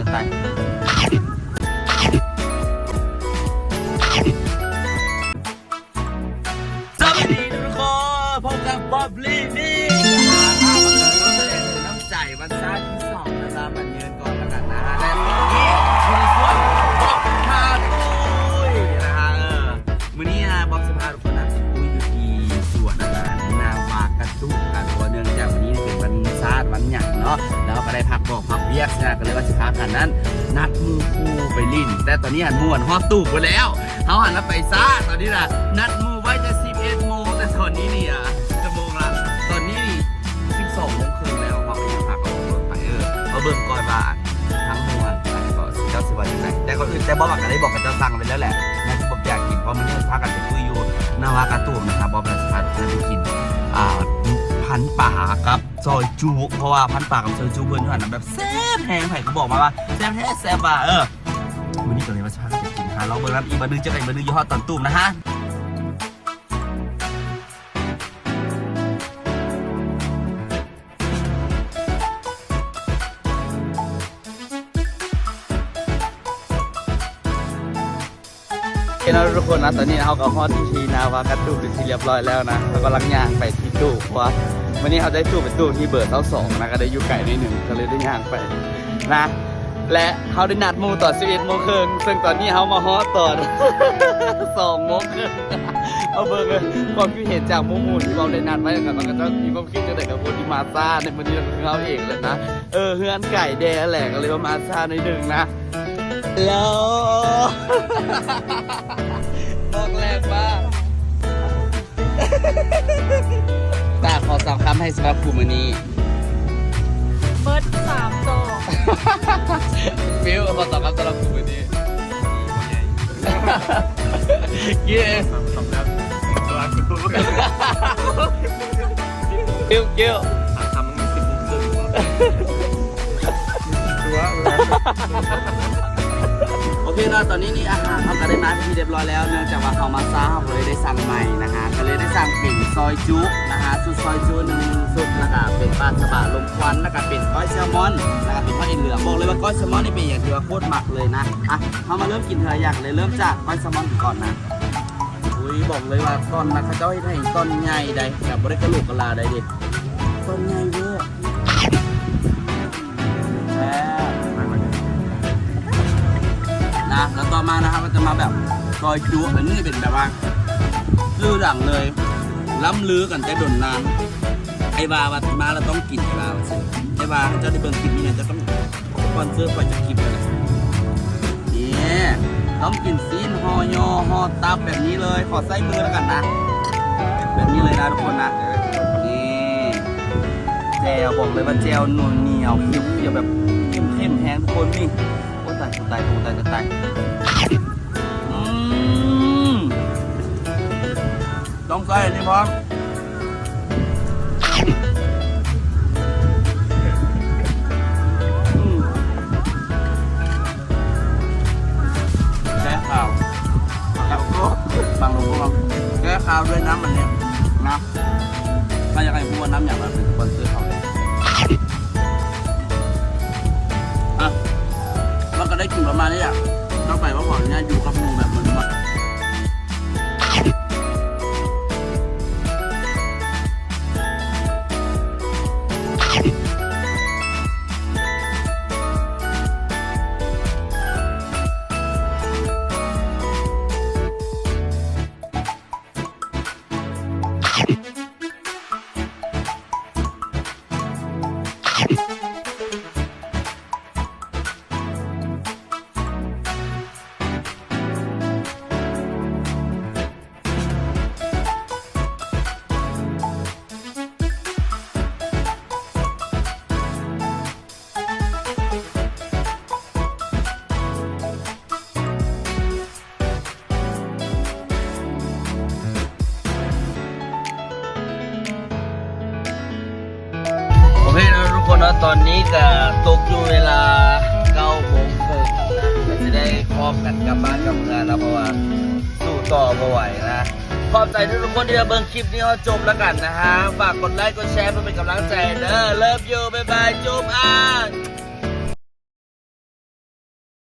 ສະບາຍດີທຸກຄົນ ພົບກັບບອບລີນີ້ ນ້ຳໃຈວັນຊາດທີສອງນະຄະ ບັນເຍິນກ່ອນລະກັນນະຮະ ແລະ ຕອນນີ້ຢູ່ໃນສວນບອບພາຕຸ້ຍນະຮະ ເອີ ມື້ນີ້ນະ ບອບຊິພາທຸກຄົນນະ ໄປປຸ້ຍຢູ່ທີ່ສວນອາຫານນາວາກະຕຸນະ ເພາະວ່າເນື່ອງຈາກມື້ນີ້ເປັນວັນຊາດວັນຫຍັງເນາະ ແລ້ວເຮົາກະໄດ້ພັກບອກພັກວຽກນະ ກະເລີຍວ່າຊິພາກັນນັ້ນ ນັດໝູ່ຄູ່ໄປຫຼິ້ນ ແຕ່ຕອນນີ້ຫັ້ນໝູ່ຫັ້ນຮອດຕູບໝົດແລ້ວ ເຮົາຫັ້ນນະໄປຊ້າ ຕອນນີ້ນະ ນັດໝູ່ໄວ້ແຕ່ສິບເອັດໂມງ ແຕ່ຕອນນີ້ນີ້ ອາ ຈັກໂມງລະ? ຕອນນີ້ນີ້ສິບສອງໂມງເຄິ່ງແລ້ວ ເຮົາກະຍັງພາກັນເບິ່ງໄປ ເອີ ມາເບິ່ງກ່ອນວ່າທັງໝູ່ຫັ້ນ ເຂົາເຈົ້າຊິວ່າຈັ່ງໃດ ແຕ່ກ່ອນອື່ນ ແຕ່ບອບກະໄດ້ບອກເຂົາເຈົ້າສັ່ງໄປແລ້ວແຫຼະ ແມ່ນບອບຢາກກິນ ເພາະມື້ນີ້ເຮົາຊິພາກັນໄປຕຸ້ຍຢູ່ນາວາກະຕຸນນະຄະ ບອບກະຊິພາໄປກິນ ອາ ພັນປາກັບຊອຍຈຸ ເພາະວ່າພັນປາກັບຊອຍຈຸເພິ່ນຢູ່ຫັ້ນນະ ແບບແຊບແຮງ ໃຜກະບອກມາວ່າແຊບແທ້ແຊບວ່າ ເອີ ມື້ນີ້ກະເລີຍວ່າຊິພາກັນໄປກິນ ຫາລອງເບິ່ງນຳ ອີກບາດໜຶ່ງ ເຈີກັນອີກບາດໜຶ່ງຢູ່ຮອດຕອນຕູບນະຮະ. ໂອເຄເນາະທຸກຄົນນະ ຕອນນີ້ເຮົາກະຮອດທີ່ນາວາກະຕຸນເປັນທີ່ລຽບຮ້ອຍແລ້ວນະ ເຮົາກຳລັງຍ່າງໄປທີ່ຕູ້ ເພາະວ່າມື້ນີ້ເຮົາໄດ້ຕູ້ເປັນຕູ້ທີ່ເບີຊາວສອງນະ ກະໄດ້ຢູ່ໄກໜ້ອຍໜຶ່ງ ກະເລີຍໄດ້ຍ່າງໄປນະ ແລະ ເຮົາໄດ້ນັດໝູ່ຕອນສິບເອັດໂມງເຄິ່ງ ເຊິ່ງຕອນນີ້ເຮົາມາຮອດຕອນສອງໂມງເຄິ່ງ ເຮົາເບິ່ງເລີຍ ຄວາມຄິດເຫັນຈາກໝູ່ໆ ທີ່ເຮົາໄດ້ນັດໄວ້ ແລ້ວກະເຂົາເຈົ້າມີຄວາມຄິດຈັ່ງໃດກັບຄົນທີ່ມາຊ້າໃນມື້ນີ້ ກະຄືເຮົາເອງແຫຼະນະ ເອີ ເຮືອນໄກແດ່ແຫຼະ ກະເລີຍວ່າມາຊ້າໜ້ອຍໜຶ່ງນະ. ແລ້ວ ບອກແລ້ວວ່າ ຕາ ຂໍສາມຄຳໃຫ້ສຳລັບຄູ່ມື້ນີ້ ເບິດສາມດອກ ຟິວ ຂໍສາມຄຳສຳລັບຄູ່ມື້ນີ້ ເຢ້ ສາມຄຳແລ້ວ ສຳລັບຄູ່ ຄິວ ຄິວ ສາມຄຳ ມັນມີສິບໂມງເຄິ່ງ ໂອເຄເນາະ ຕອນນີ້ນີ້ອາຫານເຮົາກະໄດ້ມາເປັນທີ່ລຽບຮ້ອຍແລ້ວ ເນື່ອງຈາກວ່າເຮົາມາຊ້າ ເຮົາກະເລີຍໄດ້ສັ່ງໃໝ່ນະຮະ ກະເລີຍໄດ້ສັ່ງເປັນຊອຍຈຸນະຮະ ຊຸດຊອຍຈຸໜຶ່ງຊຸດ ແລ້ວກະເປັນປາສະບາລົມຄວັນ ແລ້ວກະເປັນກ້ອຍແຊລມອນ ແລ້ວກະເປັນຫອຍເຫຼືອງ ບອກເລີຍວ່າກ້ອຍແຊລມອນນີ້ເປັນຫຍັງທີ່ວ່າໂຄດມັກເລີຍນະ ອະ ເຮົາມາເລີ່ມກິນເທື່ອຢ່າງເລີຍ ເລີ່ມຈາກກ້ອຍແຊລມອນກ່ອນນະ ອຸ້ຍ ບອກເລີຍວ່າຕ່ອນນະ ເຂົາເຈົ້າເຮັດໃຫ້ຕ່ອນໃຫຍ່ໃດ໋ ແບບບໍ່ໄດ້ກະໂຫຼກະລາໃດ໋ເດ ຕ່ອນໃຫຍ່ເວີ ແຊບນະ ແລ້ວຕໍ່ມານະ ເຮົາກະຈະມາແບບຊອຍຈຸ ອັນນີ້ເປັນແບບວ່າຊື່ດັງເລີຍ ລ່ຳລືກັນແຕ່ດົນນານ ໄອ້ວ່າວ່າມາແລ້ວຕ້ອງກິນ ໄອ້ວ່າວ່າຊັ້ນ ໄອ້ວ່າເຈົ້າໄດ້ເບິ່ງຄລິບນີ້ແລ້ວ ເຈົ້າຕ້ອງສະປອນເຊີຂ້ອຍຈັກຄລິບເລີຍ ນີ້ ຕ້ອງກິນຊີ້ນຫໍ່ຍໍ່ຫໍ່ຕັບແບບນີ້ເລີຍ ຂໍໃຊ້ມືລະກັນນະ ແບບນີ້ເລີຍນະທຸກຄົນນະ ນີ້ ແຈ່ວ ບອກເລີຍວ່າແຈ່ວໜຽວໆ ຄຽວໆ ແບບເຂັ້ມແຮງທຸກຄົນນີ້ ໂອ້ຍ ຕາຍ ຕາຍ ຕາຍ ຕາຍ ອືມ ຕ້ອງໃສ່ອັນນີ້ພ້ອມ ອືມ ແກ້ຄາວ ບັງລົງ ແກ້ຄາວດ້ວຍນ້ຳອັນນີ້ນະ ຖ້າຢາກໃຫ້ຮູ້ວ່ານ້ຳຫຍັງ ເຮົາເປັນສະປອນເຊີເຂົາເລີຍ ອະ ມັນກະໄດ້ກິນປະມານນີ້ແຫຼະ ຕໍ່ໄປວ່າຂໍອະນຸຍາດຢູ່ກັບໝູ່ແບບມ່ວນໆ. ໂອເຄເນາະທຸກຄົນເນາະ ຕອນນີ້ກະຕົກຢູ່ເວລາເກົ້າໂມງເຄິ່ງນະ ກະຊິໄດ້ພ້ອມກັນກັບບ້ານກັບເມືອງແລ້ວ ເພາະວ່າສູ້ຕໍ່ບໍ່ໄຫວນະ. ຂອບໃຈທຸກໆຄົນທີ່ມາເບິ່ງຄລິບນີ້ຮອດຈົບລະກັນນະຮະ ຝາກກົດໄລກົດແຊເພື່ອເປັນກຳລັງໃຈເດີ ເລີບຢູ ບາຍບາຍ ຈຸບ ອາ.